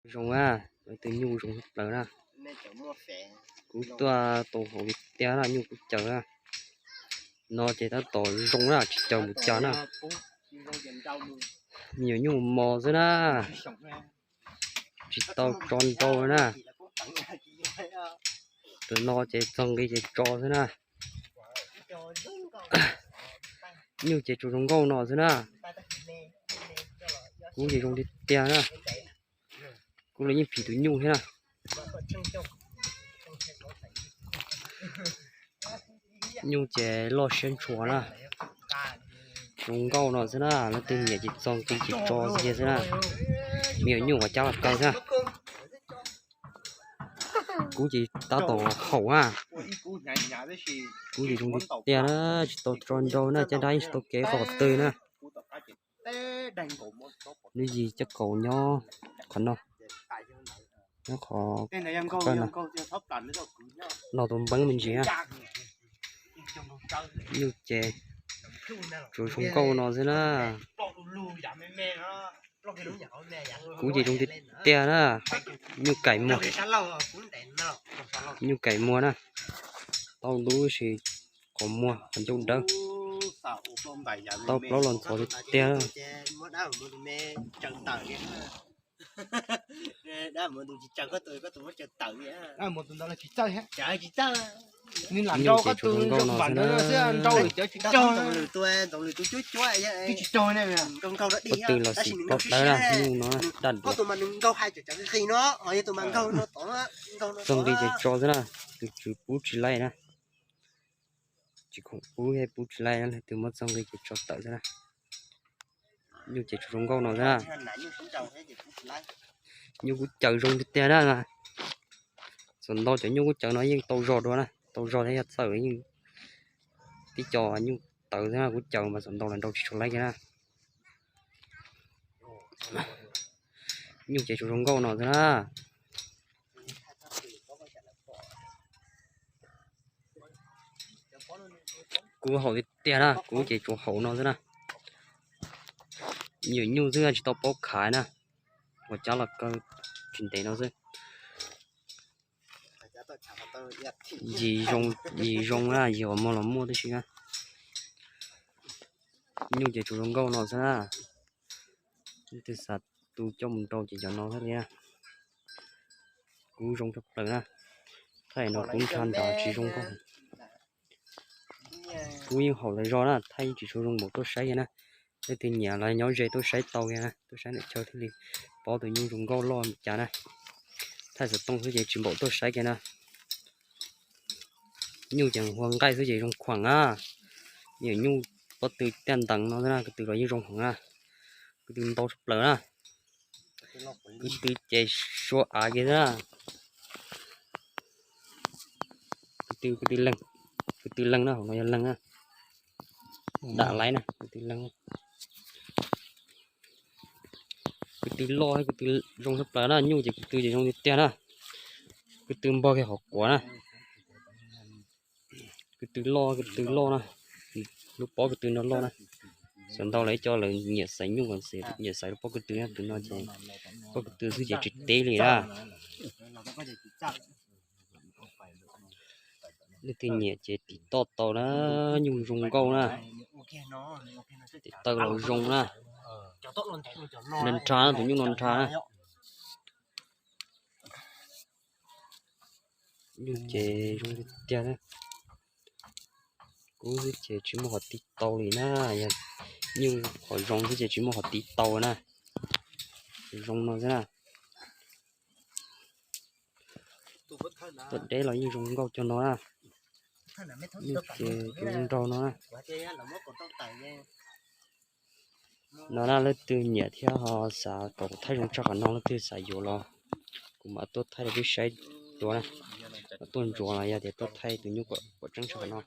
Zoo na, leej twg nyuj zoo tshaj plaws na. Kuv tuaj tau hauv li tiag na, nyuj kuv caws na. No ces tab tom zoo na, tsis caws mus cas na. Me nyuam nyuj mos xwb na, tsis tau tso nrau na. Tus no ces txog nqi ces tso xwb na. Nyuj ces tsuas zoo nkauj no xwb na. Kuv ces zoo tiag tiag na. Kuv los yeej phim tus nyuj thiab na. Nyuj ces loj siab ntshua na. Zoo nkauj no xwb na, leej twg nyiam ces txog nqi ces tso xwb na. Me nyuam nyuj uas cab los kaw xwb na. Kuv ces tab tom haum na. Kuv ces zoo tiag na, tsis tau tso nrau na, caj dab yeej tsis tau kev qhov twg na. Nws yig caj kaum nyob qhov no, nyob qhov no, los tus npeeb me ntsis na. Nyuj ces tsuas zoo nkauj no xwb na. Kuv ces zoo tiag tiag na. Nyuj kaim muag, nyuj kaim muag na. Tau lub sis qhov muag qhov ncauj dawb, tau plaub los ntxhov tiag tiag. Nyuj ces tsuas zoo nkauj no xwb na. Pob tw los xim plaub dawb na, nyuj no daj duav. Txog nqi ces tso xwb na, tus tswv pub tsis laij na. Tsis khoom pub, pub tsis laij na, leej twg muab txog nqi ces tso tawm xwb na. Nyuj ces tsuas zoo nkauj no xwb na. Nyuj kuv caws zoo tiag tiag na. Xam ntau cov nyuj kuv caws no yeej tau zog dua na, tau zog thiab yog txawj yeej tib co nyuj tawv xwb na, kuv caws mas xam ntau los nrau tsis tshua laib kiag na. Nyuj ces tsuas zoo nkauj no xwb na. Kuv haum tiag tiag na, kuv ces tsuas haum no xwb na. Nyuam nyuj xwb tsis tau paub khav na, ua cab los kaw tsis ntev no xwb. Yig zoo, yig zoo na, yig uas muag los muaj tib si na. Nyuj ces tsuas zoo nkauj no xwb na. Leej twg xav tu coj mus nrau ces cov no thiaj li na. Kuv zoo tshaj plaws na. Thaij no kuv nrhab nrad tsis zoo nkauj. Kuv yeej haum tas zog na, thaij yeej tsis tshua zoo npaum tuaj saib kiag na. Leej twg nyiam los nyob ze tuaj saib tau kiag na, tuaj saib ntawm chaw thiaj li paub tus nyuj zoo nkauj loj li cas na. Thaij xov tooj xwb ces tsis npaum tuaj saib kiag na. Nyuj ces hua nqaij xwb ces zoo khuam na. Nyuam nyuj pob tw tiaj ntees no xwb na, ko tw los yeej zoo heev na. Ko tw ntau tshaj plaws na. Ko tw ces sua av kiag xwb na. Ko tw, ko tw leeg, ko tw leeg na, hauv no yog leeg na. Dam laib na, ko tw leeg. Ko tw loj, ko tw zoo tshaj plaws na, nyuj ces ko tw ces zoo tiag tiag na. Ko tw npog kiag qhov quav na. Ko tw loj, ko tw loj na. Lub pob ko tw no loj na. Xav ntau lawv ib co lawv nyiam xaiv nyuj, nyiam xaiv lub pob ko tw na, tus no ces pob ko tw xwb ces tsis teb li na. Leej twg nyiam ces tiv toj tau na, nyuj zoo nkauj na. Tes taw los zoo na. Nrhab nrhab na, tus nyuj no nrhab na. Nyuj ces zoo tiag tiag na. Kuv xwb ces tsis muaj qhov tiv tau li na, yog nyuj qhov zoo xwb ces tsis muaj qhov tiv tau na. Zoo no xwb na. Tuaj deb los yeej zoo nkauj cov no na. Nyuj ces zoo nraug no na. No na, leej twg nyiam thiab ho xav kom kuv thaij zoo tshaj qhov no, leej twg xav yuav los kuv mam tuaj thaij rau peb saib dua na. Tuaj ntsuas los yog tias tuaj thaij tus nyuj kom tseeb tshaj qhov no.